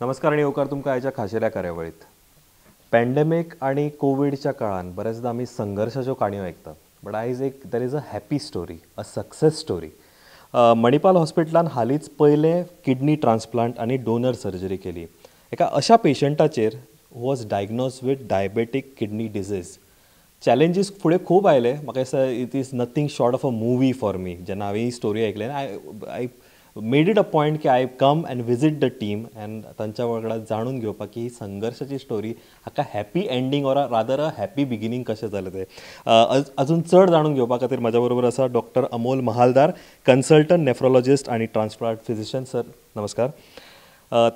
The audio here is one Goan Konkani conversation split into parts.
नमस्कार आनी येवकार तुमकां आयच्या खाशेल्या कार्यावळीत. पॅन्डेमीक आनी कोविडच्या काळान बरेचदा आमी संघर्शाच्यो काणयो आयकता, बट आयज एक there is a happy story, a success story. Manipal हॉस्पिटलान हालींच पयलें किडनी ट्रान्सप्लांट आनी डोनर सर्जरी केली एका अशा पेशंटाचेर who was diagnosed with diabetic kidney disease. Challenges फुडें खूब आयले. म्हाका दिसता it is nothing short of a movie for me. जेन्ना हांवें ही story आयकली, I made it a point की I come and visit the team and तांच्या वांगडा जाणून घेवपाक की ही संघर्शाची स्टोरी हाका happy ending or rather a happy beginning कशें जालें तें. अजून चड जाणून घेवपा खातीर म्हज्या बरोबर आसा डॉक्टर अमोल महालदार, कन्सल्टंट नेफ्रोलॉजिस्ट आनी ट्रान्सप्लांट फिजिशियन. सर, नमस्कार.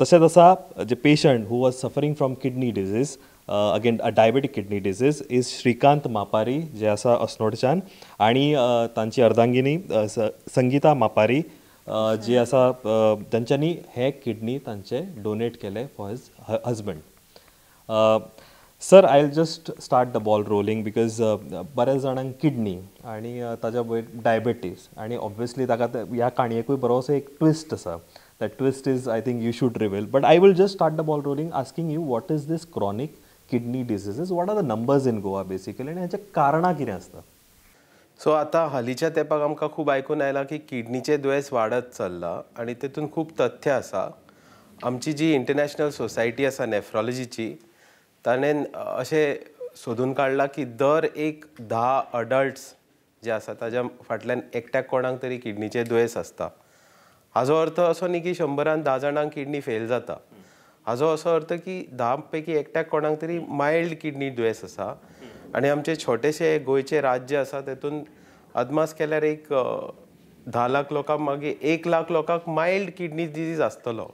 तशेंच आसा जे patient who was suffering from kidney disease, again a diabetic kidney disease, is Shrikant Mapari, जे आसा अस्नोडच्यान, आनी तांची अर्धांगिनी संगीता मापारी, जी आसा, तांच्यांनी हे किडनी तांचे डोनेट केले for his husband. Sir, I will just start the ball rolling because बऱ्याच जाणांक किडनी आनी ताज्या वयर डायबेटीस आनी ऑब्वियसली ताका ह्या काणयेकूय बरोसो एक ट्विस्ट आसा. That twist is, I think, you should reveal, but I will just start the ball rolling asking you, what is this chronic kidney diseases, what are the numbers in Goa basically, आनी हाचें कारणां कितें आसता? सो आतां हालींच्या तेंपाक आमकां खूब आयकून आयलां की किडनीचें दुयेंस वाडत चल्लां आनी तेतून खूब तथ्य आसा. आमची जी इंटरनॅशनल सोसायटी आसा नेफ्रोलॉजीची, ताणें अशें सोदून काडलां की दर एक 10 अडल्ट्स जे आसा ताज्या फाटल्यान एकट्याक कोणाक तरी किडनीचें दुयेंस आसता. हाजो अर्थ असो न्ही की 100रान 10 जाणांक किडनी फेल जाता. हाजो असो अर्थ की 10 पैकी एकट्याक कोणाक तरी मायल्ड किडनी दुयेंस आसा. आनी आमचें छोटेशें गोंयचें राज्य आसा तेतून अदमास केल्यार एक 10 लाख लोकांक मागीर 1 लाख लोकांक मायल्ड किडनी डिजीज आसतलो.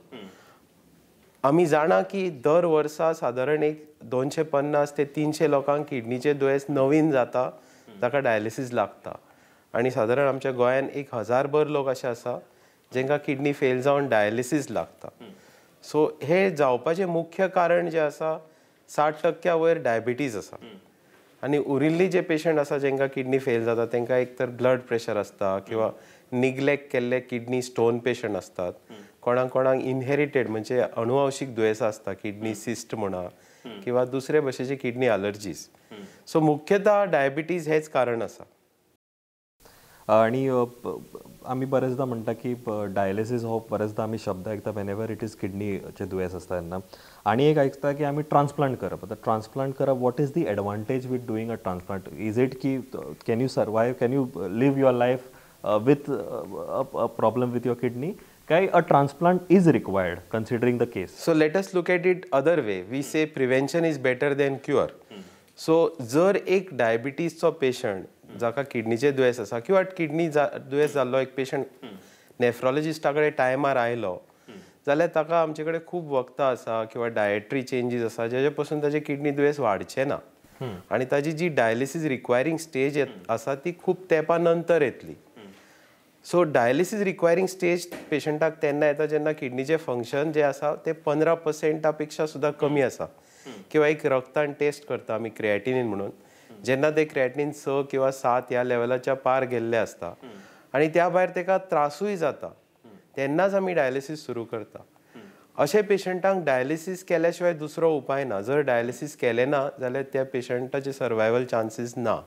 आमी जाणा की दर वर्सा सादारण एक 250 ते 300 लोकांक किडनीचें दुयेंस नवीन जाता, ताका डायलिसीस लागता. आनी सादारण आमच्या गोंयान 1000 लोक अशे आसा जेंकां किडनी फेल जावन डायलिसीस लागता. सो हे जावपाचें मुख्य कारण जें आसा, 60% वयर डायबिटीज आसा. आनी उरिल्ली जे पेशंट आसा जेंकां किडनी फेल जाता तेंकां एक तर ब्लड प्रेशर आसता किंवा निग्लेक्ट केल्ले किडनी स्टोन पेशंट आसतात. कोणाक कोणाक इनहेरिटेड म्हणजे अनुवांशीक दुयेंसां आसता, किडनी सिस्ट म्हणा किंवा दुसरे भशेचे किडनी अलर्जीज. सो मुख्यतः डायबिटीज हेच कारण आसा. आणि आमी बरेचदा म्हणटा की डायलिसीस हो बरेचदा आमी शब्द आयकता when ever it is किडनीचें दुयेंस आसता तेन्ना. आनी एक आयकता की आमी ट्रान्सप्लांट करप. आतां ट्रान्सप्लांट करप, what is the advantage with doing a transplant? Is it की can you survive, can you live your life with a problem with your kidney, काय a transplant is required considering the case? So let us look at it other way. We say prevention is better than cure. So जर एक डायबिटीजचो पेशंट जाका किडनीचें दुयेंस आसा किंवा किडनी दुयेंस जाल्लो एक पेशंट नेफ्रोलॉजिस्टा कडेन टायमार आयलो जाल्यार ताका आमचे कडेन खूब वखदां आसा किंवा डायटरी चेंजीस आसा जेजे पसून ताजें किडनी दुयेंस वाडचें ना आनी ताजी जी डायलिसीस रिक्वायरींग स्टेज आसा ती खूब तेंपा नंतर येतली. सो डायलिसीस रिक्वायरींग स्टेज पेशंटाक तेन्ना येता जेन्ना किडनीचें फंक्शन जें आसा तें 15% पेक्षा सुद्दां कमी आसा किंवा एक रक्तान टेस्ट करता आमी क्रिएटिनीन म्हणून, जेन्ना ते क्रिएटिनीन 6 किंवा 7 ह्या लेवलाच्या पार गेल्ले आसता आनी त्या भायर ताका त्रासूय जाता तेन्नाच आमी डायलिसीस सुरू करता. अशे पेशंटांक डायलिसीस केल्या शिवाय दुसरो उपाय ना. जर डायलिसीस केलें ना जाल्यार त्या पेशंटाचे सर्वायवल चान्सीस ना.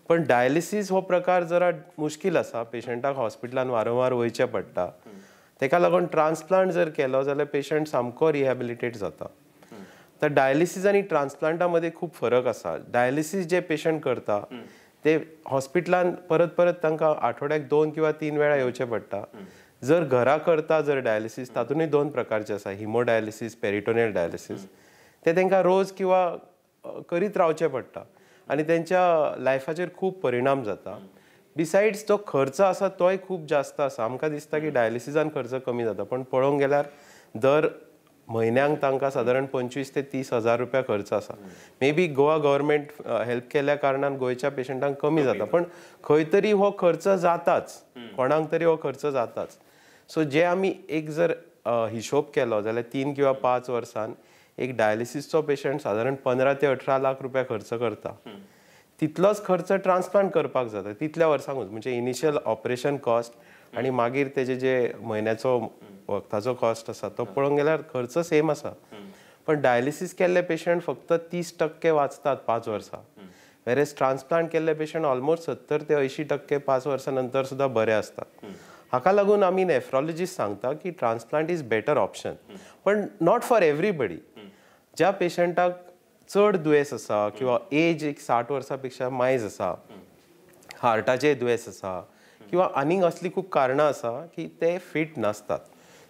पण डायलिसीस हो प्रकार जरा मुश्कील आसा, पेशंटाक हॉस्पिटलान वारंवार वयचें पडटा. तेका लागून ट्रान्सप्लांट जर केलो जाल्यार पेशंट सामको रिहेबिलिटेट जाता. तर डायलिसीस आनी ट्रान्सप्लांटा मदीं खूब फरक आसा. डायलिसीस जे पेशंट करता ते हॉस्पिटलान परत परत तांकां आठवड्याक 2 किंवा 3 वेळा येवचें पडटा. जर घरा करता जर डायलिसीस, तातूंतय 2 प्रकारचे आसा, हिमोडायलिसीस, पेरिटोनियल डायलिसीस. ते तांकां रोज किंवा करीत रावचें पडटा आनी तेंच्या लायफाचेर खूब परिणाम जाता. बिसायड्स जो खर्च आसा तोय खूब जास्त आसा. आमकां दिसता की डायलिसिसान खर्च कमी जाता, पण पळोवंक गेल्यार दर म्हयन्यांक तांकां सादारण 25 ते 30 हजार रुपया खर्च आसा. May be Goa government help केल्ल्या कारणान गोंयच्या पेशंटांक कमी जाता, पण खंय तरी हो खर्च जाताच, कोणाक तरी हो खर्च जाताच. सो जे आमी एक जर हिशोब केलो जाल्यार 3 किंवा 5 वर्सान एक डायलिसीसचो पेशंट सादारण 15 ते 18 लाख रुपया खर्च करता. तितलोच खर्च ट्रान्सप्लांट करपाक जाता तितल्या वर्सांकूच, म्हणजे इनिशियल ऑपरेशन कॉस्ट आनी मागीर तेजे जे म्हयन्याचो वखदाचो कॉस्ट आसा तो पळोवंक गेल्यार खर्च सेम आसा, पण डायलिसीस केल्ले पेशंट फक्त 30% वाचतात 5 वर्सां, वेरेज ट्रान्सप्लांट केल्ले पेशंट ऑलमोस्ट 70 ते 80% 5 वर्सां नंतर सुद्दां बरे आसतात. हाका लागून आमी नेफ्रॉलॉजिस्ट सांगता की ट्रान्सप्लांट is better option, पण not for everybody. ज्या पेशंटाक चड दुयेंस आसा किंवा एज एक 60 वर्सां पेक्षा मायज आसा, हार्टाचे दुयेंस आसा किंवा आनीक असली खूब कारणां आसा की ते फिट नासतात.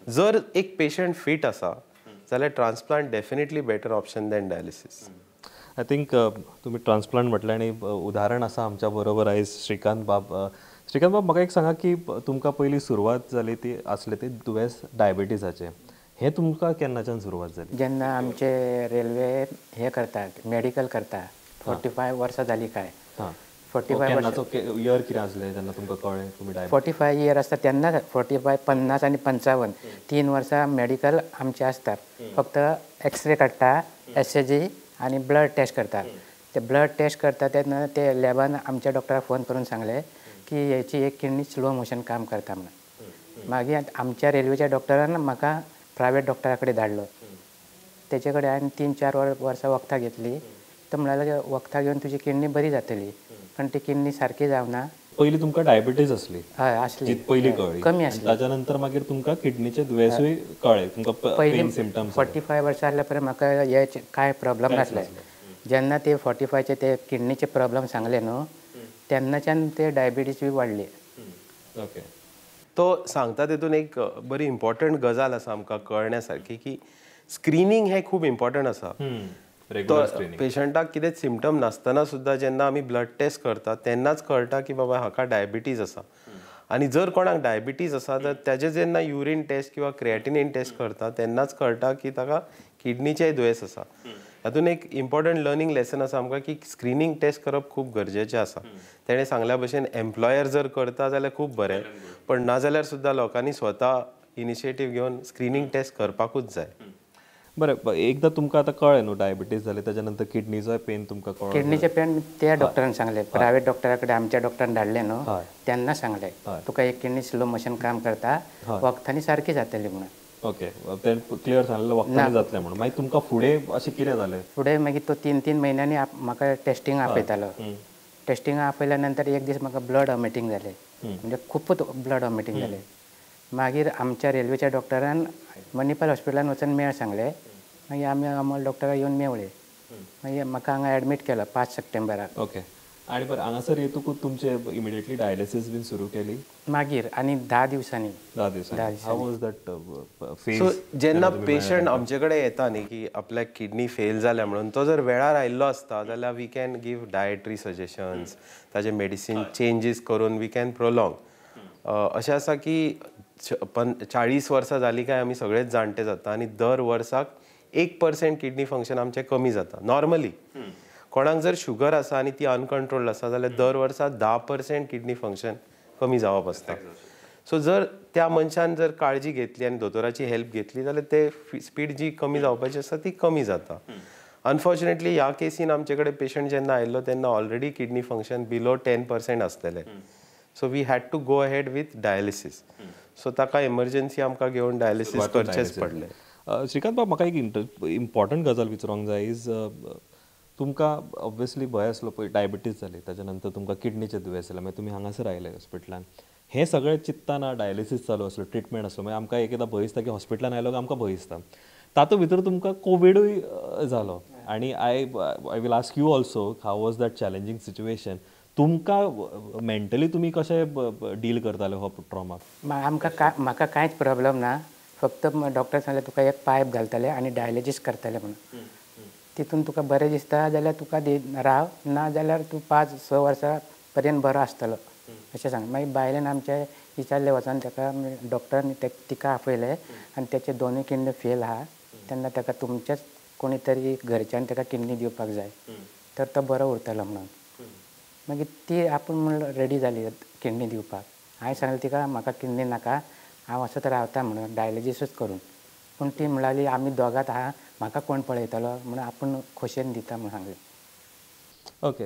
जर एक पेशंट फिट आसा जाल्यार transplant definitely better option than dialysis. I think तुमी ट्रान्सप्लांट म्हटलें आनी उदाहरण आसा आमच्या बरोबर आयज श्रीकांत बाब. श्रीकांत बाब, म्हाका एक सांगा की तुमकां पयली सुरवात जाली ती आसले ती दुयेंस डायबिटीजाचें, हें तुमकां केन्नाच्यान सुरवात जाली? जेन्ना आमचे रेल्वे हे करतात, मेडिकल करता, 45 वर्सां जाली काय, 45 इयर कितें आसलें तेन्ना तुमकां कळ्ळें तुमी 45 इयर आसता तेन्ना, 45, 50 आनी 55 3 वर्सां मेडिकल आमचें आसता. फक्त एक्सरे काडटा, एसएजी आनी ब्लड टेस्ट करता. ते ब्लड टेस्ट करता तेन्ना ते लॅबान आमच्या डॉक्टराक फोन करून सांगलें की हेची एक किडनी स्लो मोशन काम करता म्हणून. मागीर आमच्या रेल्वेच्या डॉक्टरान म्हाका प्रायवेट डॉक्टरा कडेन धाडलो. तेचे कडेन हांवें 3-4 वर्सां वखदां घेतली. तो म्हणल्यार वखदां घेवन तुजी किडनी बरी जातली, पण ती किडनी सारकी जावना. पयलीं तुमकां डायबिटीज आसली? हय आसली, पयलीं कळ्ळी, कमी आसली. ताच्या नंतर मागीर तुमकां किडनीचे दुयेंसूय कळ्ळें तुमकां? पयलीं 45 वर्सां आसल्या पर्यंत म्हाका हे कांय प्रॉब्लम नासले. जेन्ना ते 45चे ते किडनीचे प्रॉब्लम सांगले न्हू तेन्नाच्यान ते डायबिटीज बी वाडली. ओके, तो सांगता तेतून एक बरी इम्पॉर्टंट गजाल आसा आमकां कळण्या सारकी की स्क्रिनींग हें खूब इम्पॉर्टंट आसा. तो पेशंटाक कितें सिमटम नासतना सुद्दां जेन्ना आमी ब्लड टेस्ट करता तेन्नाच कळटा की बाबा हाका डायबिटीज आसा. आनी जर कोणाक डायबिटीज आसा तर ताजें जेन्ना युरीन टेस्ट किंवा क्रिएटिनिन टेस्ट करता तेन्नाच कळटा की ताका किडनीचें दुयेंस आसा. हातून एक इम्पॉर्टंट लर्नींग लेसन आसा आमकां की स्क्रिनींग टेस्ट करप खूब गरजेचें आसा. तेणें सांगल्या भशेन एम्प्लॉयर जर करता जाल्यार खूब बरें, पण नाजाल्यार सुद्दां लोकांनी स्वता इनिशिएटीव घेवन स्क्रिनींग टेस्ट करपाकूच जाय. बरें, एकदां तुमकां आतां कळ्ळें न्हू डायबिटीज जाली, ताच्या नंतर किडनीचोय पेन तुमकां कळ्ळो? किडनीचें पेन त्या डॉक्टरान सांगलें, प्रायवेट डॉक्टरा कडेन आमच्या डॉक्टरान धाडलें न्हू तेन्ना सांगलें तुका एक किडनी स्लो मोशन काम करता, वखदांनी सारकी जातली म्हणून. ओके, तें क्लियर सांगलें वखदांनी जातलें म्हणून. मागीर तुमकां फुडें अशें कितें जालें? फुडें मागीर तो 3-3 म्हयन्यांनी म्हाका टेस्टिंग आपयतालो. टेस्टिंग आपयल्या नंतर एक दीस म्हाका ब्लड वॉमिटींग जालें, म्हणजे खुबूच ब्लड वॉमिटींग जालें. मागीर आमच्या रेल्वेच्या डॉक्टरान मणिपाल हॉस्पिटलान वचून मेळ सांगलें. मागीर आमी अमोल डॉक्टराक येवन मेवळे. मागीर म्हाका हांगा एडमीट केलो 5 सप्टेंबराक. ओके, आनी बरें हांगासर येतकूच तुमचे इमिडिएटली डायलिसीस बीन सुरू केली मागीर आनी 10 दिवसांनी? 10 दिवसांनी. How was that phase? So जेन्ना पेशंट आमचे कडेन येता न्ही की आपल्याक किडनी फेल जाल्या म्हणून, तो जर वेळार आयिल्लो आसता जाल्यार we can give dietary suggestions, ताजे मेडिसीन चेंजीस करून we can prolong. अशें आसा की 40 वर्सां जालीं काय आमी सगळेच जाणटे जाता आनी दर वर्साक 1% किडनी फंक्शन आमचें कमी जाता नॉर्मली. कोणाक जर शुगर आसा आनी ती अनकंट्रोल्ड आसा जाल्यार दर वर्सा 10% किडनी फंक्शन कमी जावप आसता. सो जर त्या मनशान जर काळजी घेतली आनी दोतोराची हेल्प घेतली जाल्यार ते स्पीड जी कमी जावपाची आसा ती कमी जाता. अनफॉर्च्युनेटली ह्या केसीन आमचे कडेन पेशंट जेन्ना आयिल्लो तेन्ना ऑलरेडी किडनी फंक्शन बिलो 10% आसलेलें. So we had to go ahead with dialysis. So ताका एमर्जन्सी आमकां घेवन डायलिसीस करचेंच पडलें. श्रीकांत बाब, म्हाका एक इम्पॉर्टंट गजाल विचारूंक जाय is तुमकां ऑब्वियसली भंय आसलो पळय डायबिटीज जाली, ताच्या नंतर तुमकां किडनीचें दुयेंस जालें, मागीर तुमी हांगासर आयले हॉस्पिटलान, हें सगळें चिंततना डायलिसीस चालू आसलो, ट्रिटमेंट आसलो, मागीर आमकां एक एकदां भंय दिसता की हॉस्पिटलान आयलो काय आमकां भंय दिसता, तातूंत भितर तुमकां कोविडूय जालो. आनी I will ask you also how was that challenging situation. तुमकां मेंटली तुमी कशें डील करताले हो ट्रॉमा? आमकां म्हाका कांयच प्रॉब्लम ना, फक्त डॉक्टर सांगलें तुका एक पायप घालतले आनी डायलिसीस करतले म्हणून. तितून तुका बरें दिसता जाल्यार तुका राव, ना जाल्यार तूं 5-6 वर्सां पर्यंत बरो आसतलो अशें सांग. मागीर बायलेन आमचे विचारलें वचोन ताका डॉक्टरान तिका आपयलें आनी तेचे दोनूय किडनी फेल आहा, तेन्ना ताका तुमच्याच कोणी तरी घरच्यान ताका किडनी दिवपाक जाय तर तो बरो उरतलो म्हणून. मागीर ती आपूण म्हणून रेडी जाली किडनी दिवपाक. हांवें सांगलें तिका म्हाका किडनी नाका, हांव असोच रावता म्हणून डायलिसीसूच करून. पूण ती म्हणाली आमी दोगांत आहा, म्हाका कोण पळयतलो म्हणून आपूण खोशयेन दिता म्हणून सांगलें. ओके,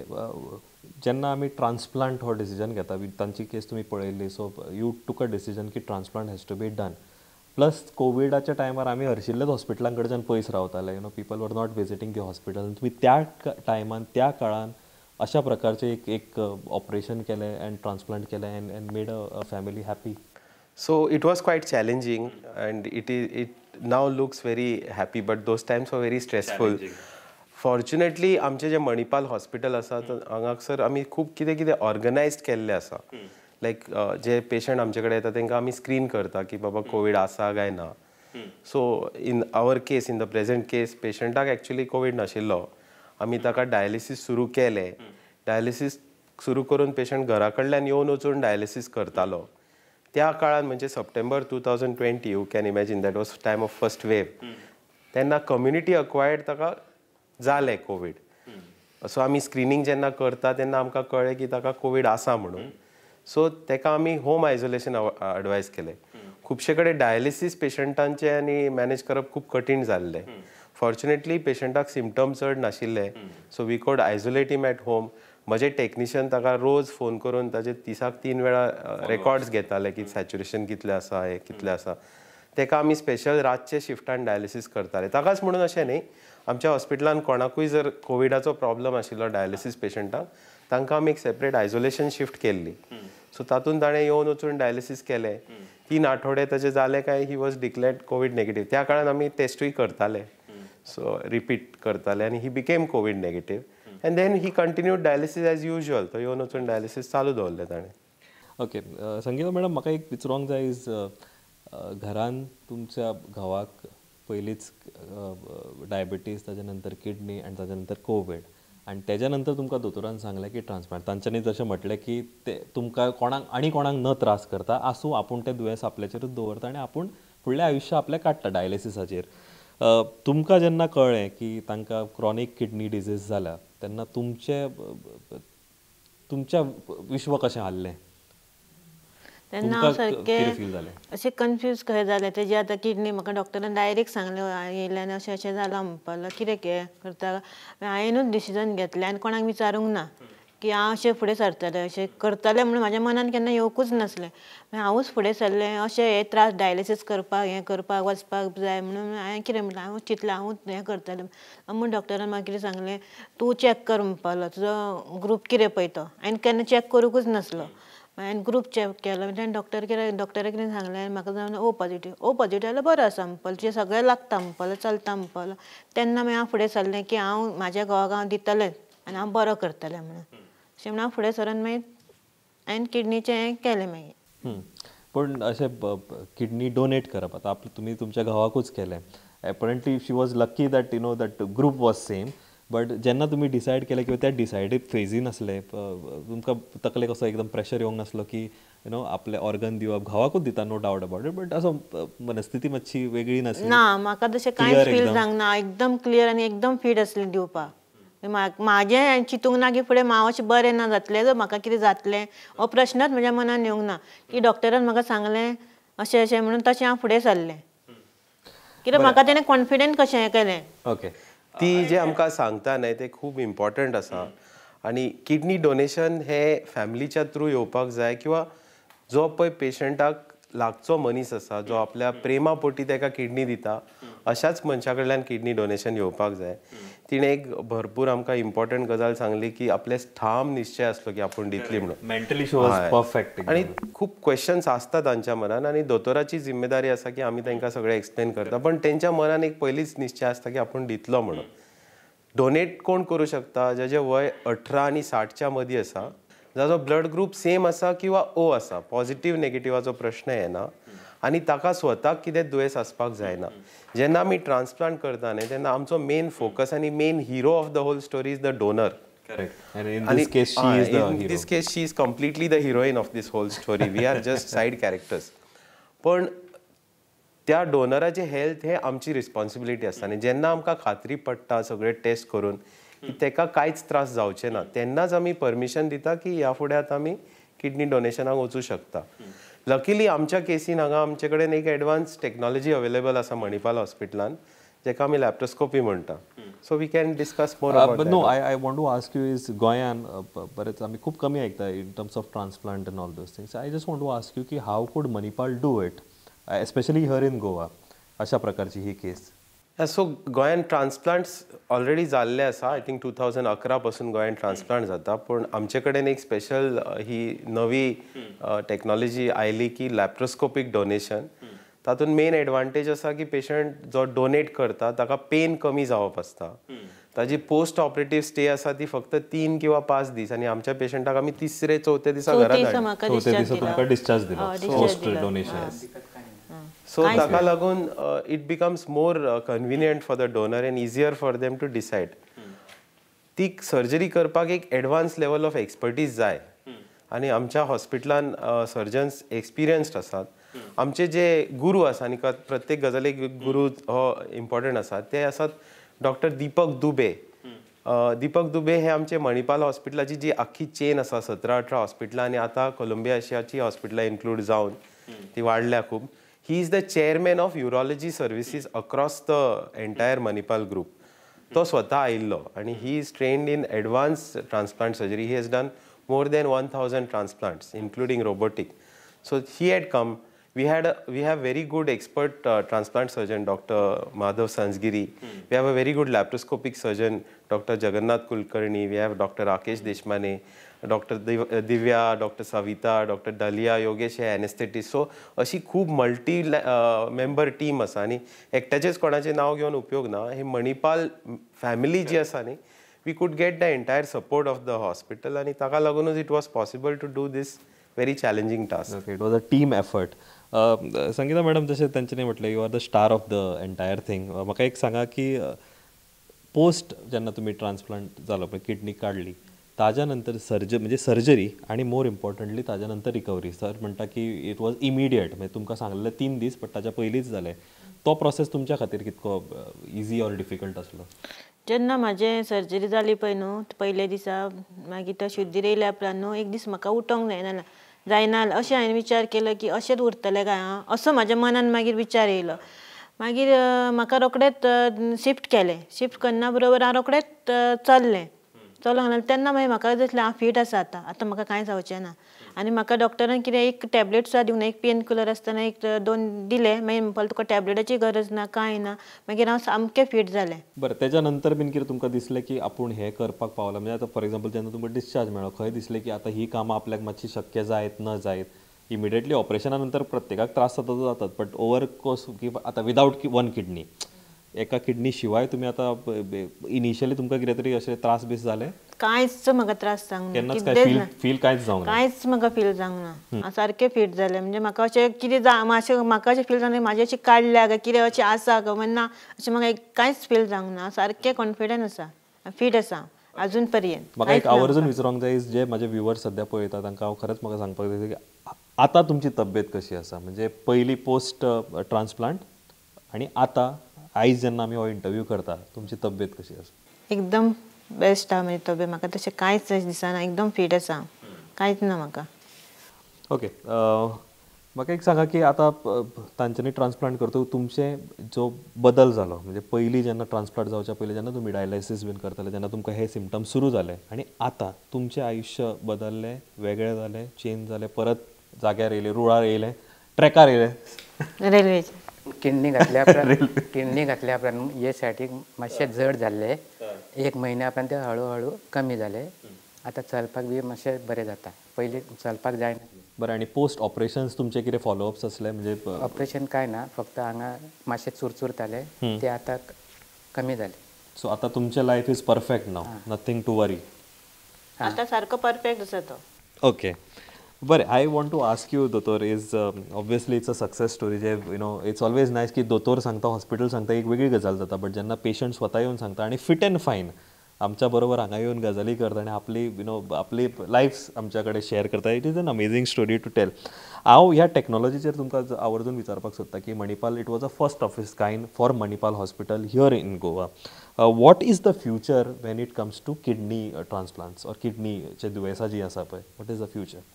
जेन्ना आमी ट्रान्सप्लांट हो डिसिजन घेता, तांची केस तुमी पळयल्ली, so you took a decision की transplant has to be done. Plus कोविडाच्या टायमार आमी हरशिल्लेच हॉस्पिटलां कडच्यान पयस रावताले, you know, people were not visiting the hospital. तुमी त्या टायमान त्या काळान अशा प्रकारचे एक एक ऑपरेशन केलें अँड ट्रान्सप्लांट केलें and and made a family happy. So it was quite challenging and it now looks very happy, but those times were very stressful. Fortunately आमचे जे मणिपाल हॉस्पिटल आसा हांगासर आमी खूब कितें कितें ऑर्गनायज्ड केल्लें आसा. लायक जे पेशंट आमचे कडेन येता तांकां आमी स्क्रीन करता की बाबा कोवीड आसा काय ना. So in our case, in the present case, पेशंटाक एक्चुली कोवीड नाशिल्लो. आमी ताका डायलिसीस सुरू केलें. डायलिसीस सुरू करून पेशंट घरा कडल्यान येवन वचून डायलिसीस करतालो. त्या काळान म्हणजे सप्टेंबर 2020, you can imagine that was time of first wave, तेन्ना कम्युनिटी अक्वायर्ड ताका जालें कोवीड. सो आमी स्क्रिनींग जेन्ना करता तेन्ना आमकां कळ्ळें की ताका कोवीड आसा म्हणून. सो ताका आमी होम आयसोलेशन एडवायज केलें. खुबशे कडेन डायलिसीस पेशंटांचें आनी मॅनेज करप खूब कठीण जाल्लें. फॉर्च्युनेटली पेशंटाक सिमटम चड नाशिल्ले, so we could isolate him at home. म्हजे टॅक्निशियन ताका रोज फोन करून ताजे दिसाक 3 वेळा रेकॉर्ड्स घेताले की सॅच्युरेशन कितलें आसा, हें कितलें आसा. ताका आमी स्पेशल रातचे शिफ्टान डायलिसीस करताले. ताकाच म्हणून अशें न्ही, आमच्या हॉस्पिटलान कोणाकूय जर कोविडाचो प्रॉब्लम आशिल्लो डायलिसीस पेशंटाक, तांकां आमी एक सेपरेट आयसोलेशन शिफ्ट केल्ली. सो तातूंत ताणें येवन वचून डायलिसीस केलें. 3 आठवडे ताजे जाले काय he was declared COVID negative. त्या काळान आमी टेस्टूय करताले, सो रिपीट करताले आनी he became COVID negative. And then he continued dialysis as usual. तो येवन वचून डायलिसीस चालू दवरलें ताणें. ओके संगीता मॅडम, म्हाका एक विचारूंक जाय is घरान तुमच्या घोवाक पयलींच डायबिटीज, ताच्या नंतर किडनी आनी ताच्या नंतर कोवीड, आनी तेज्या नंतर तुमकां दोतोरान सांगलें की ट्रान्सप्लांट. तांच्यांनी जशें म्हटलें की ते तुमकां कोणाक आनी कोणाक न त्रास करता आसूं, आपूण तें दुयेंस आपल्याचेरूच दवरता आनी आपूण फुडलें आयुश्य आपलें काडटा डायलिसिसाचेर. तुमकां जेन्ना कळ्ळें की तांकां क्रॉनीक किडनी डिजीज जाल्या तेन्ना तुमचें तुमच्या विश्व कशें हाल्लें? तेन्ना हांव सारकें अशें कन्फ्यूज कशें जालें. तेजी आतां किडनी म्हाका डॉक्टरान डायरेक्ट सांगलें येयल्यान अशें अशें जालां म्हणपाक लागलो, कितें करता. हांवेनूच डिसिजन घेतलें आनी कोणाक विचारूंक ना की हांव अशें फुडें सरतलें, अशें करतलें म्हणून म्हाज्या मनान केन्ना येवकूच नासलें. हांवूच फुडें सरलें, अशें हे त्रास डायलिसीस करपाक हें करपाक वचपाक जाय म्हणून हांवें कितें म्हणलें, हांव चिंतलें हांवूच हें करतलें म्हूण. डॉक्टरान म्हाका कितें सांगलें, तूं चॅक कर म्हणपाक लागलो, तुजो ग्रूप कितें पळय तो. हांवें केन्ना चॅक करूंकूच नासलो. हांवें ग्रूप चॅक केलो तेन्ना डॉक्टर कितें डॉक्टरा कितें सांगलें म्हाका, जावन ओ पॉजिटीव, ओ पॉजिटीव जाल्यार बरो आसा म्हणपाक, तुजें सगळें लागता म्हणपाक, चलता म्हणपाक. तेन्ना मागीर हांव फुडें सरलें की हांव म्हाज्या घोवाक हांव दितलें आनी हांव बरो करतलें म्हणून. अशें म्हणून हांव फुडें सरून मागीर हांवें किडनीचें हें केलें मागीर. पूण अशें किडनी डोनेट करप आतां आपलें तुमी तुमच्या घोवाकूच केलें, apparently she was lucky that you know that group was same. But जेन्ना तुमी डिसायड केलें किंवा त्या डिसायडीड फेजीन आसले, तुमकां तकलेक असो एकदम प्रेशर येवंक नासलो की you know आपलें ऑर्गन दिवप, घोवाकूच दिता no doubt about it, but असो मनस्थिती मातशी वेगळी नासली? ना, म्हाका तशें कांयच फील जावंक ना. एकदम क्लियर आनी एकदम फीट आसलें दिवपाक. म्हाजें चिंतूंक ना की फुडें हांव अशें बरें ना जातलें, जर म्हाका कितें जातलें हो प्रश्नच म्हज्या मनान येवंक ना. की डॉक्टरान म्हाका सांगलें अशें अशें म्हणून तशें हांव फुडें सरलें. कित्याक म्हाका तेणें कॉन्फिडंट कशें हें केलें. ओके, ती जे आमकां सांगता न्हय तें खूब इम्पॉर्टंट आसा. आनी किडनी डोनेशन हे फॅमिलीच्या थ्रू येवपाक जाय, किंवा जो पळय पेशंटाक लागचो मनीस आसा, जो आपल्या प्रेमा पोटी ताका किडनी दिता, अशाच मनशा कडल्यान किडनी डोनेशन येवपाक जाय. तिणें एक भरपूर आमकां इम्पॉर्टंट गजाल सांगली की आपले ठाम निश्चय आसलो की आपूण दितली म्हणून. Mentally she was perfect. आनी खूब क्वेश्चन्स आसता तांच्या मनान आनी दोतोराची जिम्मेदारी आसा की आमी तांकां सगळें एक्सप्लेन करता, पण तेंच्या मनान एक पयलींच निश्चय आसता की आपूण दितलो म्हणून. डोनेट कोण करूं शकता? जाचें वय 18 आनी 60च्या मदीं आसा, जाचो ब्लड ग्रूप सेम आसा किंवा ओ आसा, पॉझिटीव नेगेटिव्हाचो प्रश्न येना, आनी ताका स्वताक कितें दुयेंस आसपाक जायना. जेन्ना आमी ट्रान्सप्लांट करता न्ही तेन्ना आमचो मेन फोकस आनी main hero of the whole story is the donor. Correct. And in this case she is the hero. In this case she is completely the heroine of this whole story. We are just side characters. पण त्या डोनराचें हेल्थ हें आमची रिस्पॉन्सिबिलिटी आसता आनी जेन्ना आमकां खात्री पडटा सगळे टेस्ट करून की ताका कांयच त्रास जावचे ना, तेन्नाच आमी परमिशन दिता की ह्या फुडें आतां आमी किडनी डोनेशनाक वचूं शकता. लकीली आमच्या केसीन हांगा आमचे कडेन एक एडवान्स टॅक्नॉलॉजी अवेलेबल आसा मणिपाल हॉस्पिटलान, जेका आमी लॅप्रोस्कोपी म्हणटा. So we can discuss more about that. No, I want to ask you is गोंयान बरेच आमी खूब कमी आयकता in terms of transplant and all those things. I just want to ask you की how could Manipal do it? Especially here in Goa अशा प्रकारची ही केस? सो गोंयान ट्रान्सप्लांट्स ऑलरेडी जाल्ले आसा. I think 2011 पासून गोंयान ट्रान्सप्लांट जाता, पूण आमचे कडेन एक स्पेशल ही नवी टॅक्नॉलॉजी आयली की लॅप्रोस्कोपीक डोनेशन. तातूंत मेन एडवांटेज आसा की पेशंट जो डोनेट करता ताका पेन कमी जावप आसता. ताजी पोस्ट ऑपरेटीव स्टे आसा ती फक्त 3 किंवा 5 दीस, आनी आमच्या पेशंटाक आमी तिसरे चवथ्या दिसा घरा डिस्चार्ज दिलो पोस्ट डोनेशन. सो ताका लागून it becomes more convenient for the donor and easier for them to decide. ती सर्जरी करपाक एक एडवान्स लेवल ऑफ एक्सपर्टीज जाय आनी आमच्या हॉस्पिटलान सर्जन्स एक्सपिरियन्स्ड आसात. आमचे जे गुरू आसा आनी प्रत्येक गजालीक गुरू हो इम्पॉर्टंट आसा, ते आसात डॉक्टर दीपक दुबे. दीपक दुबे हे आमचे मणिपाल हॉस्पिटलाची जी आख्खी चेन आसा 17-18 हॉस्पिटलां आनी आतां कोलंबिया एशियाची हॉस्पिटलां इन्क्लूड जावन ती वाडल्या खूब. He is the chairman of urology services across the entire Manipal group. तो स्वता आयिल्लो आनी he is trained in advance transplant surgery. He has done more than 1000 transplants including robotic. So he had come. We have very good expert transplant surgeon Dr. Madhav Sanzgiri. We have a very good laparoscopic surgeon Dr. Jagannath Kulkarni. We have Dr. Rakesh Deshmane, Dr. Divya, Dr. Savita, Dr. Dalia, Yogesh हे anaesthetist. सो अशी खूब मल्टी मेंबर टीम आसा आनी एकट्याचेच कोणाचें नांव घेवन उपयोग ना. ही मणिपाल फॅमिली जी आसा न्ही, we could get the entire support of the hospital आनी ताका लागूनच it was possible to do this very challenging task. Okay, it was a team effort. Sangeeta madam, जशें तांच्यांनी म्हटलें, you are the star of the entire thing. म्हाका एक सांगा की पोस्ट जेन्ना तुमी ट्रान्सप्लांट जालो पळय, किडनी काडली, ताज्या नंतर म्हणजे सर्जरी आनी मोर इम्पॉर्टंटली ताज्या नंतर रिकवरी. सर म्हणटा की it was immediate, म्हणजे तुमकां सांगलेलें 3 दीस बट ताज्या पयलींच जालें. तो प्रोसेस तुमच्या खातीर कितको इजी ऑर डिफिकल्ट आसलो? जेन्ना म्हाजें सर्जरी जाली पळय न्हू पयल्या दिसा, मागीर त्या शुद्धीर येयल्या उपरांत न्हू एक दीस म्हाका उठोंक जायना अशें हांवें विचार केलो की अशेंच उरतलें काय हांव, असो म्हाज्या मनान मागीर विचार येयलो. मागीर म्हाका रोखडेंच शिफ्ट केलें. शिफ्ट करना बरोबर हांव रोखडेंच चल्लें. चलोंक लागलें तेन्ना मागीर म्हाका दिसलें हांव फीट आसा आतां, आतां म्हाका कांय जावचें ना. आनी म्हाका डॉक्टरान कितें एक टॅबलेट सुद्दां दिवंक ना, एक पेन किलर आसतना 1-2 दिले, मागीर म्हणपाक तुका टॅबलेटाची गरज ना कांय ना. मागीर हांव सामकें फीट जालें. बरें, तेज्या नंतर बीन कितें तुमकां दिसलें की आपूण हें करपाक पावलां? म्हणजे आतां फॉर एग्जाम्पल जेन्ना तुमकां डिस्चार्ज मेळ्ळो, खंय दिसलें की आतां ही कामां आपल्याक मातशी शक्य जायत न जायत? इमिडिएटली ऑपरेशना नंतर प्रत्येकाक त्रास जाता तो जातात, बट ओवर कोर्स की आतां विदावट वन किडनी, एका किडनी शिवाय तुमी आतां इनिशियली तुमकां कितें तरी अशें त्रास बीस जाले? कांयच म्हाका त्रास जावंक ना, केन्नाच फील कांयच जावंक ना, कांयच म्हाका फील जावंक ना. हांव सारकें फीट जालें. म्हणजे म्हाका अशें कितें मातशें म्हाका अशें फील जावंक ना म्हाजें अशें काडल्या काय कितें अशें आसा काय ना, अशें म्हाका कांयच फील जावंक ना. सारकें कॉन्फिडंट आसा, फीट आसा अजून पर्यंत. म्हाका एक आवर्जून विचारूंक जाय, जे म्हाजे व्युवर्स सद्या पळयता तांकां हांव खरेंच म्हाका सांगपाक जाय की आतां तुमची तब्येत कशी आसा? म्हणजे पयलीं पोस्ट ट्रान्सप्लांट आनी आतां आयज जेन्ना आमी हो इंटरव्यू करता, तुमची तब्येत कशी आसा? एकदम बेस्ट आहा म्हजी तब्येत, म्हाका तशें कांयच दिसना, एकदम फीट आसा, कांयच ना म्हाका. ओके, म्हाका एक सांगा की आतां तांच्यांनी ट्रान्सप्लांट करतकूच तुमचें जो बदल जालो, म्हणजे पयलीं जेन्ना ट्रान्सप्लांट जावच्या पयलीं जेन्ना तुमी डायलायसीस बीन करताले तेन्ना तुमकां हे सिमटम्स सुरू जाले आनी आतां तुमचें आयुश्य बदल्लें, वेगळें जालें, चेंज जालें, परत जाग्यार येयलें, रुळार येयलें, ट्रॅकार येयलें? रेल्वेचे किडनी घातल्या उपरांत, किडनी घातल्या उपरांत हे सायडीक मातशें जड जाल्लें. 1 म्हयन्या उपरांत ते हळू हळू कमी जालें. आतां चलपाक बी मातशें बरें जाता, पयलीं चलपाक जायना. बरें, आनी पोस्ट ऑपरेशन्स तुमचे कितें फॉलोअप्स आसले? म्हणजे ऑपरेशन कांय ना, फक्त हांगा मातशें चुरचुरतालें ते आतां कमी जालें. सो आतां तुमचें life is perfect now, nothing to worry? आतां सारको परफेक्ट आसा तो. ओके, बरें. I want to ask you दोतोर, is obviously it's a success story J you know it's always nice की दोतोर सांगता, हॉस्पिटल सांगता, एक वेगळी गजाल जाता, बट जेन्ना पेशंट स्वता येवन सांगता आनी फिट एंड फायन आमच्या बरोबर हांगा येवन गजाली करता आनी आपली you know आपली लायफ आमच्या कडेन शेअर करता, it is an amazing story to tell. हांव ह्या टॅक्नॉलॉजीचेर तुमकां आवर्जून विचारपाक सोदता की Manipal, it was a first of its kind for Manipal hospital here in Goa. What is the future when it comes to kidney transplants or किडनीचे दुयेंसां जीं आसा पळय, what is the future?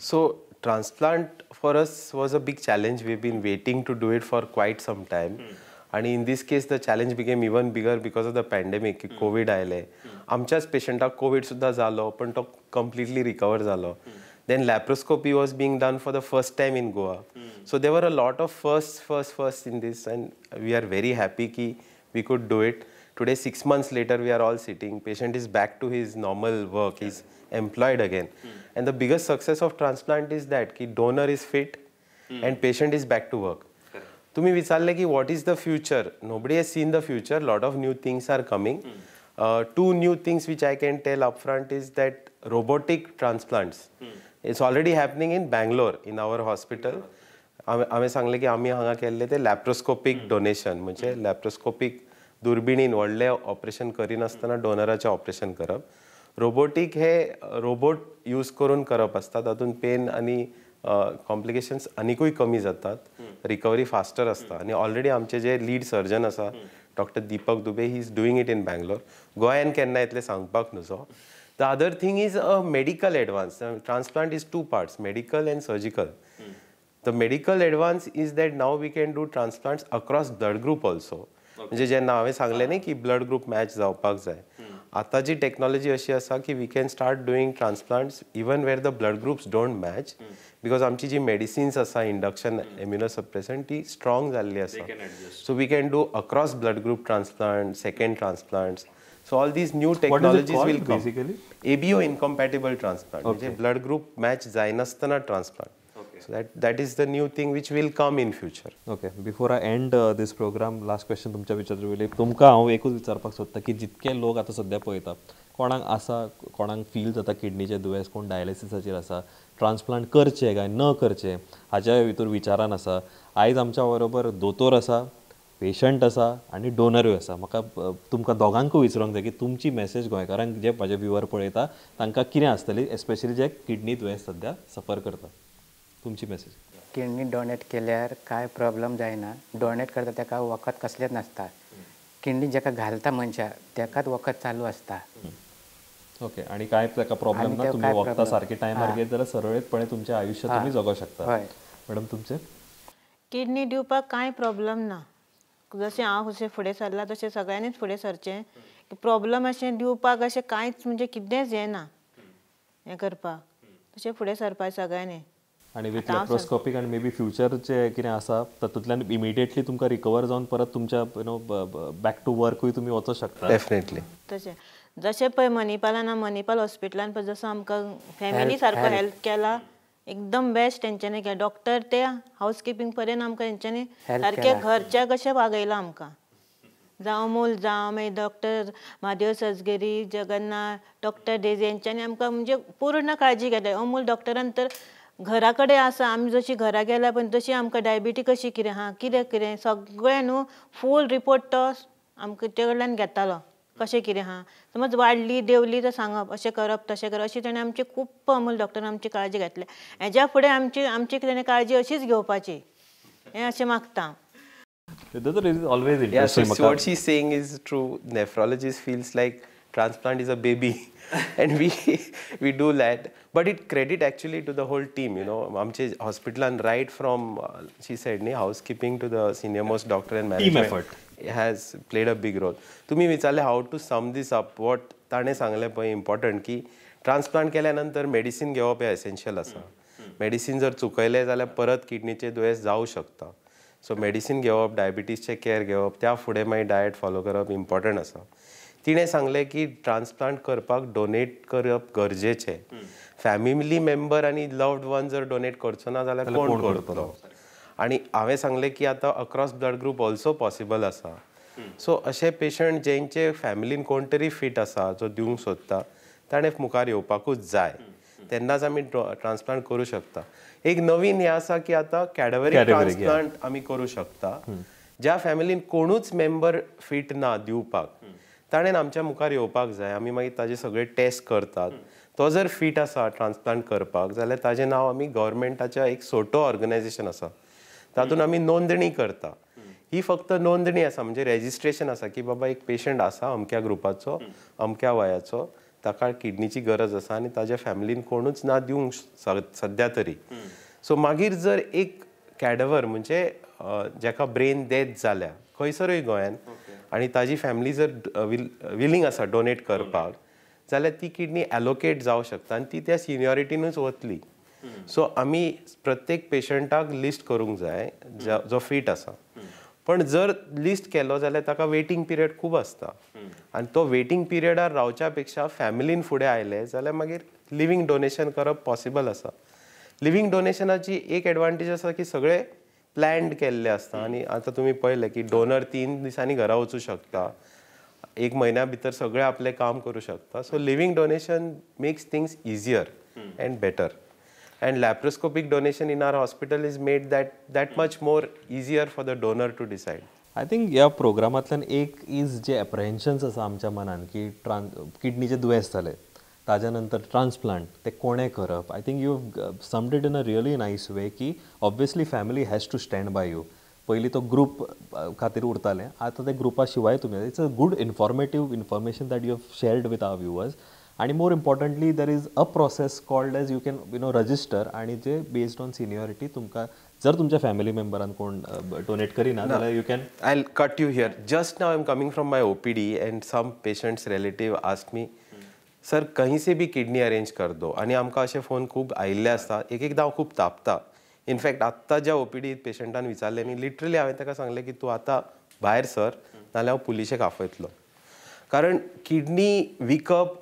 So transplant for us was a big challenge. We've been waiting to do it for quite some time. And in this case, the challenge became even bigger because of the pandemic. COVID आयले. आमच्याच पेशंटाक कोविड सुद्धा जालो, पण तो completely recover जालो. Then laparoscopy was being done for the first time in Goa. So there were a lot of first in this, and we are very happy की we could do it. Today 6 months later we are all sitting, patient is back to his normal work, is employed again. And the biggest success of transplant is that की donor is fit and patient is back to work. तुम्ही विचारले की what is the future, nobody has seen the future, lot of new things are coming. Two new things which I can tell upfront is that robotic transplants, it's already happening in Bangalore in our hospital. हांवें सांगलें की आमी हांगा केल्लें तें लॅप्रोस्कोपीक डोनेशन, म्हणजे लॅप्रोस्कोपीक दुर्बिणीन व्हडलें ऑपरेशन करिनासतना डोनराचें ऑपरेशन करप. रोबोटीक हे रोबोट यूज करून करप आसता, तातूंत पेन आनी कॉम्प्लिकेशन्स आनिकूय कमी जातात, रिकवरी फास्टर आसता. आनी ऑलरेडी आमचे जे लीड सर्जन आसा doctor Deepak Dubey, he is doing it in Bangalore. गोंयान केन्ना येतलें सांगपाक नजो. The other thing is a medical advance. Transplant is two parts, medical and surgical. The medical advance is that now we can do transplants across blood group also. म्हणजे जेन्ना हांवें सांगलें न्ही की ब्लड ग्रूप मॅच जावपाक जाय, आतां जी टॅक्नॉलॉजी अशी आसा की we can start doing transplants even where the blood groups don't match, because आमची जी मेडिसिन्स आसा इंडक्शन इम्युनोसप्रेसंट ती स्ट्रॉंग जाल्ली आसा. So we can do across blood group transplant, second transplants. So all these new technologies will come. Basically ABO incompatible transplant म्हणजे ब्लड ग्रूप मॅच जायनासतना transplant. So that is the new thing which will come in future. Okay, before I end this program, last question तुमच्या विचारचे पयलीं तुमकां हांव एकूच विचारपाक सोदता की जितके लोक आतां सद्या पळयता, कोणाक आसा, कोणाक फील जाता किडनीचें दुयेंस, कोण डायलिसिसाचेर आसा, ट्रान्सप्लांट करचें काय न करचें हाच्या भितर विचारान आसा. आयज आमच्या बरोबर दोतोर आसा, पेशंट आसा आनी डोनरूय आसा. म्हाका तुमकां दोगांकूय विचारूंक जाय की तुमची मॅसेज गोंयकारांक जे म्हाजे व्यूवर पळयता तांकां कितें आसतली, एस्पेशली जे किडनी दुयेंस सद्या सफर करता, तुमची मॅसेज. किडनी डोनेट केल्यार कांय प्रॉब्लम जायना. डोनेट करता ताका वखद कसलेंच नासता. किडनी जाका घालता मनशाक ताकाच वखद चालू आसता. ओके, आनी कांय ताका प्रॉब्लम ना, तुमी वखदां सारके टायमार घेत जाल्यार सरळीतपणे तुमचें आयुश्य तुमी जगोंक शकता. मॅडम तुमचें? किडनी दिवपाक कांय प्रॉब्लम ना. जशें हांव जशें फुडें सरलां तशें सगळ्यांनीच फुडें सरचें. प्रॉब्लम अशें दिवपाक अशें कांयच म्हणजे कितेंच हें ना हें करपाक, तशें फुडें सरपाक सगळ्यांनी. आनी विथ लॅप्रोस्कोपीक आनी मे बी फ्युचर जे कितें आसा तातूंतल्यान इमिडिएटली तुमकां रिकवर जावन परत तुमच्या you know back to वर्कूय तुमी वचोंक शकता. डेफिनेटली. तशें जशें पळय मणिपालान मणिपाल हॉस्पिटलान पळय जसो आमकां फॅमिली सारको हेल्प केला, एकदम बेस्ट तेंच्यांनी केला. डॉक्टर ते हावस किपिंग पर्यंत आमकां तेंच्यांनी सारकें घरच्या कशें वागयलां आमकां. जावं अमोल जावं मागीर doctor Mahadev Sajgiri, Jagannath, doctor Daisy हेंच्यांनी आमकां म्हणजे पूर्ण काळजी घेतली. अमोल डॉक्टरान तर घरा कडेन आसा, आमी जशी घरा गेल्या पण तशी आमकां डायबिटी कशी कितें आहा कितें कितें सगळें न्हू फूल रिपोर्ट तो आमकां ते कडल्यान घेतालो, कशें कितें आहा. समज वाडली देंवली तर सांगप, अशें करप तशें करप, अशें ताणें आमची खूब अमोल डॉक्टरान आमची काळजी घेतली. हेज्या फुडें आमची आमची ताणें काळजी अशीच घेवपाची हें अशें मागता. Is always Yeah, so what she's saying is true. Nephrologist feels like transplant is a baby and we do that, but it credit actually to the whole team, you know. Amche hospital and right from she said ni housekeeping to the senior most doctor and management team effort has played a big role. तुम्ही विचारले how to sum this up, what ताणे सांगले पळय important की ट्रान्सप्लांट केल्यानंतर मेडिसिन घेवप हे एसेन्शियल आसा. मेडिसिन जर चुकयलें जाल्यार परत किडनीचे दुयेंस जावं शकता. सो मेडिसिन घेवप, डायबिटीजचे केअर घेवप, त्या फुडें मागीर डायट फॉलो करप इम्पॉर्टंट आसा. तिणें सांगलें की ट्रान्सप्लांट करपाक डोनेट करप गरजेचें. फॅमिली मेंबर आनी लव्ड वन जर डोनेट करचो ना जाल्यार कोण करतलो. आनी हांवें सांगलें की आतां across blood group also possible आसा. सो अशे पेशंट जेंचे फॅमिलीन कोण तरी फिट आसा जो दिवंक सोदता ताणें मुखार येवपाकूच जाय, तेन्नाच आमी ट्रान्सप्लांट करूं शकता. एक नवीन हें आसा की आतां कॅडवरीक ट्रान्सप्लांट आमी करूं शकता. ज्या फॅमिलीन कोणूच मेंबर फिट ना दिवपाक ताणें आमच्या मुखार येवपाक जाय. आमी मागीर ताजे सगळे टेस्ट करतात. तो जर फिट आसा ट्रान्सप्लांट करपाक जाल्यार ताजें नांव आमी गव्हर्मेंटाच्या एक सोटो ऑर्गनायझेशन आसा तातूंत आमी नोंदणी करता. ही फक्त नोंदणी आसा, म्हणजे रेजिस्ट्रेशन आसा की बाबा एक पेशंट आसा अमक्या ग्रुपाचो, अमक्या वयाचो, ताका किडनीची गरज आसा आनी ताज्या फॅमिलीन कोणूच ना दिवंक सद्या तरी. सो मागीर जर एक कॅडवर म्हणजे जाका ब्रेन डेथ जाल्या खंयसरूय गोंयान आनी ताजी फॅमिली जर विलींग आसा डोनेट करपाक जाल्यार ती किडनी एलोकेट जावं शकता आनी ती त्या सिनियरिटीनूच वतली. सो आमी प्रत्येक पेशंटाक लिस्ट करूंक जाय जो फिट आसा. पण जर लिस्ट केलो जाल्यार ताका वेटींग पिरियड खूब आसता आनी तो वेटींग पिरियडार रावच्या पेक्षा फॅमिलीन फुडें आयले जाल्यार मागीर लिवींग डोनेशन करप पॉसिबल आसा. लिवींग डोनेशनाची एक एडवांटेज आसा की सगळे प्लॅन्ड केल्ले आसता आनी आतां तुमी पळयलें की डोनर 3 दिसांनी घरा वचूं शकता, 1 म्हयन्या भितर सगळें आपलें काम करूं शकता. So living donation makes things easier and better. And laparoscopic donation in our hospital is made that much more easier for the donor to decide. I think ह्या प्रोग्रामांतल्यान एक is जे एप्रहेन्शन्स आसा आमच्या मनान की किडनीचे दुयेंस जालें ताज्या नंतर ट्रान्सप्लांट ते कोणें करप, I think you summed it in a really nice way की obviously family has to stand by you. पयलीं तो ग्रूप खातीर उरतालें, आतां ते ग्रुपा शिवाय तुमी it's a good informative information that you have shared with our viewers. आणि more importantly there is a process called as you can you know register आणि जे बेस्ड ऑन सिनियरिटी तुमकां जर तुमच्या फॅमिली मेंबरान कोण डोनेट करिना जाल्यार you can. I will cut you here. Just now I am coming from my OPD and some patient's relative ask me, sir कहीं से भी किडनी अरेंज कर दो. आनी आमकां अशे फोन खूब आयिल्ले आसता, एक एकदां हांव खूब तापता. इनफॅक्ट आत्तां ज्या ओपीडीत पेशंटान विचारलें न्ही, लिटरली हांवें ताका सांगलें की तूं आतां भायर सर नाल्यार हांव पुलिशेक आपयतलो. कारण किडनी विकप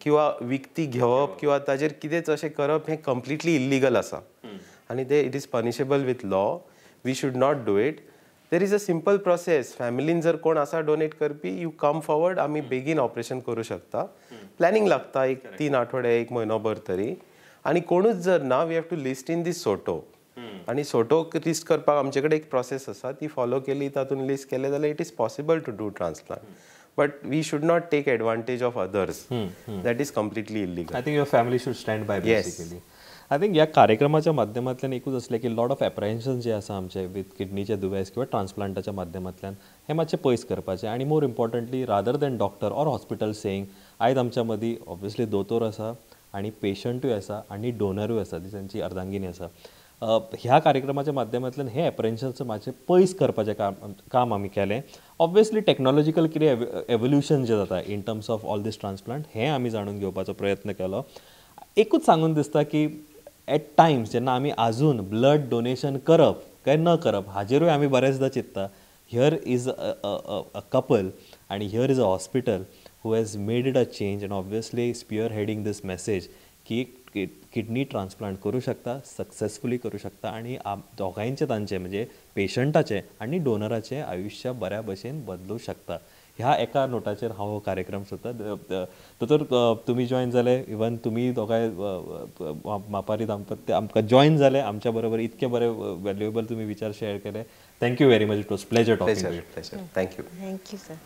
किंवा विकती घेवप किंवा ताजेर कितेंच अशें करप हें कंप्लिटली इल्लिगल आसा आनी ते it is punishable with law. We should not do it. There is a simple process. फॅमिलीन जर कोण आसा डोनेट करपी, you come forward, आमी बेगीन ऑपरेशन करूं शकता. प्लॅनिंग लागता एक 3 आठवडे 1 म्हयनोभर तरी. आनी कोणूच जर ना, we have to list in this SOTO. आनी सोटोक लिस्ट करपाक आमचे कडेन एक प्रोसेस आसा, ती फॉलो केली, तातूंत लिस्ट केलें जाल्यार it is possible to do transplant. But we should not take advantage of others. That is completely illegal. I think your family should stand by basically. I think ह्या कार्यक्रमाच्या माध्यमांतल्यान एकूच आसलें की लॉट ऑफ एप्रहेन्शन जे आसा आमचे विथ किडनीचे दुयेंस किंवा ट्रान्सप्लांटाच्या माध्यमांतल्यान हे मातशें पयस करपाचें. आनी more importantly rather than doctor or hospital saying, आयज आमच्या मदीं ऑब्वियसली दोतोर आसा आनी पेशंटूय आसा आनी डोनरूय आसा, ती तांची अर्धांगिनी आसा. ह्या कार्यक्रमाच्या माध्यमांतल्यान हे एप्रहेन्शन्स मातशें पयस करपाचें काम आमी केलें. ऑब्वियसली टॅक्नोलॉजिकल कितें एवोल्युशन जें जाता in terms of all this transplant हें आमी जाणून घेवपाचो प्रयत्न केलो. एकूच सांगून दिसता की एट टायम्स जेन्ना आमी आजून ब्लड डोनेशन करप काय न करप हाजेरूय आमी बरेचदा चिंतता. Here is a couple आनी here is a hospital who has made it a change and obviously spearheading this message की किडनी ट्रान्सप्लांट करूं शकता, सक्सेसफुली करूं शकता आनी दोगांयचें तांचें म्हणजे पेशंटाचें आनी डोनराचें आयुश्य बऱ्या भशेन बदलूं शकता. ह्या एका नोटाचेर हांव हो कार्यक्रम सोदता. दोतोर तुमी जॉयन जाले, इवन तुमी दोगांय मापारी दांपत्य आमकां जॉयन जाले आमच्या बरोबर, इतके बरे व्हॅल्युएबल तुमी विचार शेअर केले. Thank you very much. It was pleasure talking to you. Thank you. Thank you sir.